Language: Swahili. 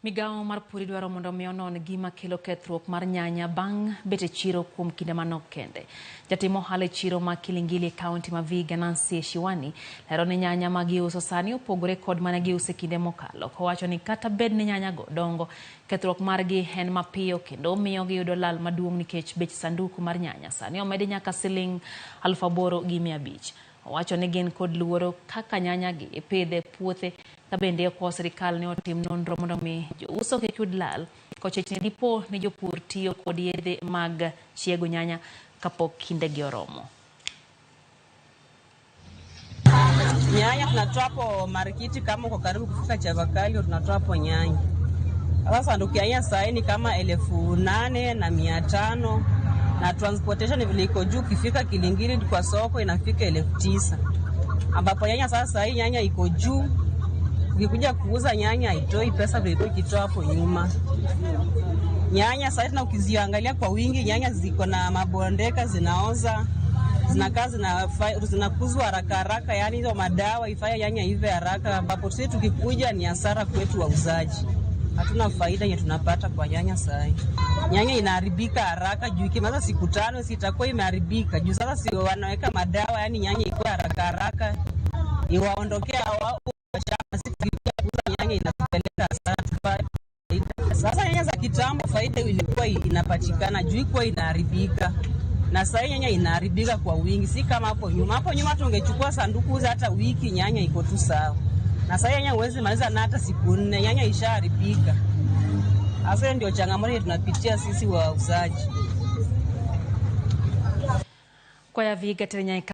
Migawo mar pur idwaro mondo mi onon gima kelo kethruok mar nyanya bang' bet e chiro kuom kinde manok kende. Jatim ohala e chiro ma Kilingili e kaunti ma Vihiga Nancy Eshiwani lero ni nyanya ma giuso sani opogore kod mane giuso e kinde mokalo. Kowacho ni kata bed ni nyanya go dongo, kethruok margi en mapiyo kendo miyo giyudo lal maduong' nikech bech sanduku mar nyanya sani omedi nyaka siling 8,500. Owacho ni gin kod luoro kaka nyanya gi ipidhe e puothe ka bende okwayo sirikal ni otim nonro mondo mi jouso kik yud lal kochich ni dipo ni jopur tiyo kod yedhe mag chiego nyanya kapok kindegi oromo. Nyanya tunatoa hapo marikiti, kama uko karibu kufika Chavakali tunatoa hapo nyanya. Sasa sanduku ya nyanya saa hii ni kama 8,500 na transportation vile iko juu, ukifika Kilingiri kwa soko inafika 9,000, ambapo nyanya sasa hii nyanya iko juu. Ukikuja kuuza nyanya haitoi pesa vile ilikuwa ikitoa hapo nyuma. Nyanya sasa tena ukiziangalia kwa wingi, nyanya ziko na mabondeka, zinaoza, zinakaa zinakuzwa haraka haraka, yani hizo madawa ifanye nyanya ive haraka, ambapo sisi tukikuja ni hasara kwetu wauzaji. Hatuna faida yenye tunapata kwa nyanya saa hii. Nyanya inaharibika haraka juu ikimaliza siku 5 sitakuwa imeharibika. Juu sasa si wanaweka madawa, yani nyanya ikuwe haraka haraka iwaondokea wao shamba. Sisi tukikuja kuuza nyanya inatupeleka hasara, tupate faida. Sasa nyanya za kitambo faida ilikuwa inapatikana juu ilikuwa inaharibika, na sasa nyanya inaharibika kwa wingi, si kama hapo nyuma. Hapo nyuma tungechukua sanduku uza hata wiki, nyanya iko tu sawa. Na sasa nyanya huwezi maliza na hata siku 4, nyanya ishaharibika. Sasa ndio changamoto tunapitia sisi wauzaji. Kwa ya Vihiga Tere.